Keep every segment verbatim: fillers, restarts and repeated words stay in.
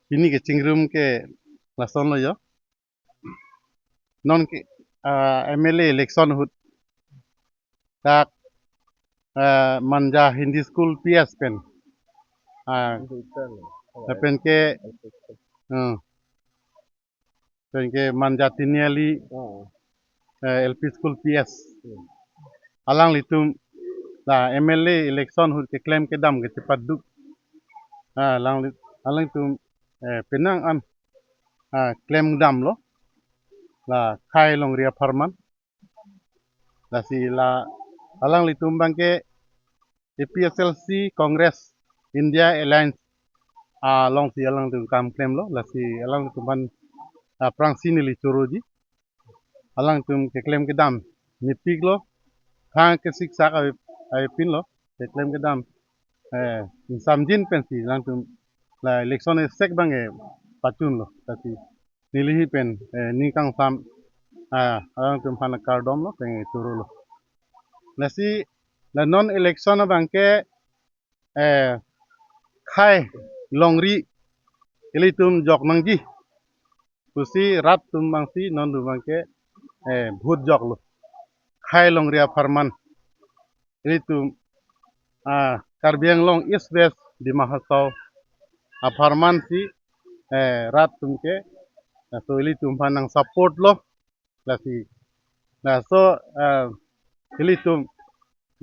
Pini kechingrum ke lason lo jo. Non ke, ah, M L A election ahut dak, ah, Manja Hindi School P S pen. Ah, lapen ke, hmm, lapen ke Manja Tiniali, eh, L P School P S. Alanglitum la M L A election ahut keklem kedam kechepaduk. Ah, alangli, alanglitum, eh, penang an, ah, klem damlo. La khei longri apharman. Lasi la alanglitum abangke A P H L C Congress India Alliance alongsi alangtum kam klemlo, lasi alangtum aphan, ah, aphrangsi neli choroji. Alangtum keklem kedam mepiklo, thang kesiksak ave, avepinlo, keklem kedam, eh, ingsamjin pensi alangtum la election esek abangke pachunlo, lasi neli hi pen, eh, ning kangsam, ah, alangtum aphan kardom lo, pen chorolo. Lasi la non election abangke, eh, khei longri ilitum jok nangji pusi rat atum abangsi non atum abangke, eh, vote joklo. Khei longri apharman ilitum, ah, Karbi Anglong East West Dima Hasao apharman si, eh, rat atum ke, eh, so ilitum aphan nang support lo. Lasi, laso, eh, ilitum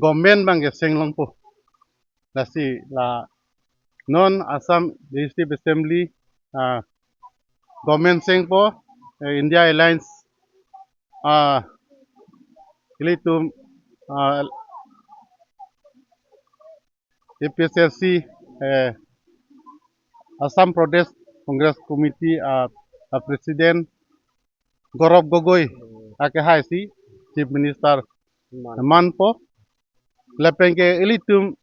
government abangke seng longpo. Lasi la non Assam Legislative Assembly, ah, government sengpo, eh, India Alliance, ah, ilitum, ah, A P H L C, eh, Assam Pradesh Congress Committee, ah, ah, President Gaurav Gogoi akehai si Chief Minister manpo. Lapen ke ilitum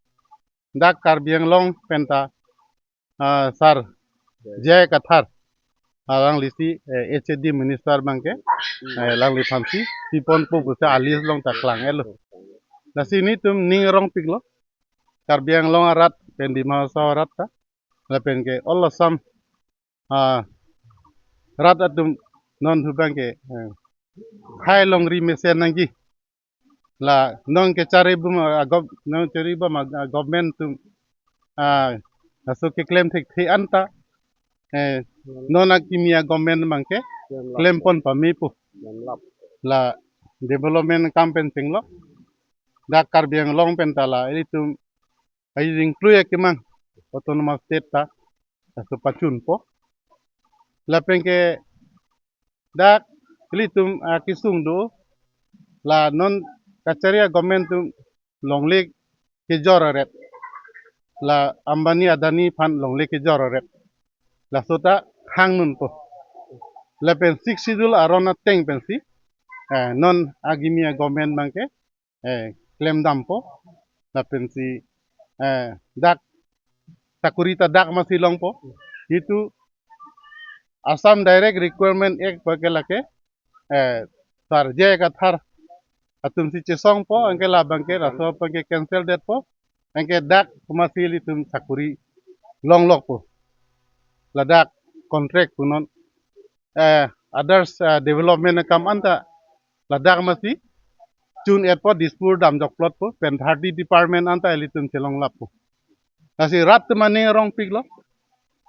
dak Karbi Anglong penta, ah, Sir J I Kathar, alangli si, eh, H A D Minister abangke, eh, alangliphan si piponpo pusi a-list along ta klang-etlo. Lasi nelitum ning arongpiklo, Karbi Anglong arat pen Dima Hasao arat ta, lapen ke all Assam, ah, rat atum non atum abangke, eh, khei longri mesen nangji. La non kecharibom a gov-, non charibom a, a government atum, ah, laso keklem thekthe anta, eh, non akimi a government abangke klempon pamepo. La development akam pen chenglo. Dak Karbi Anglong penta la ilitum ai jingklui akemang Autonomous State ta, laso pachunpo. Lapen ke dak ilitum, ah, kesung do, la non kachari a government atum longle kejor aret, la Ambani Adani aphan longle kejor aret, laso ta hang nunpo. Lapen Sixth Schedule aron ateng pensi, eh, non akimi a government abangke, eh, klem dampo, lapensi, eh, dak sakuri ta dak masi longpo. Itu Assam Direct Recruitment Act abangke lake, eh, Sir J I Kathar atumsi chesongpo, anke labangke laso abangke cancel detpo, anke dak masi ilitum sakuri longlokpo. Ladak contract punon, eh, others, eh, development akam anta ladak masi chun-etpo, Dispur damjok plotpo, pen thirty department anta ilitum chelonglappo. Lasi rat atum aning arongpiklo.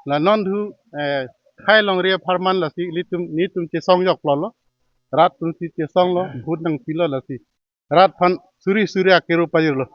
La non thu, eh, khei longri apharman lasi ilitum, nelitum chesong joklo lo. Rat atumsi chesonglo, vote nangpilo lasi rat aphan suri suri akero pajirlo.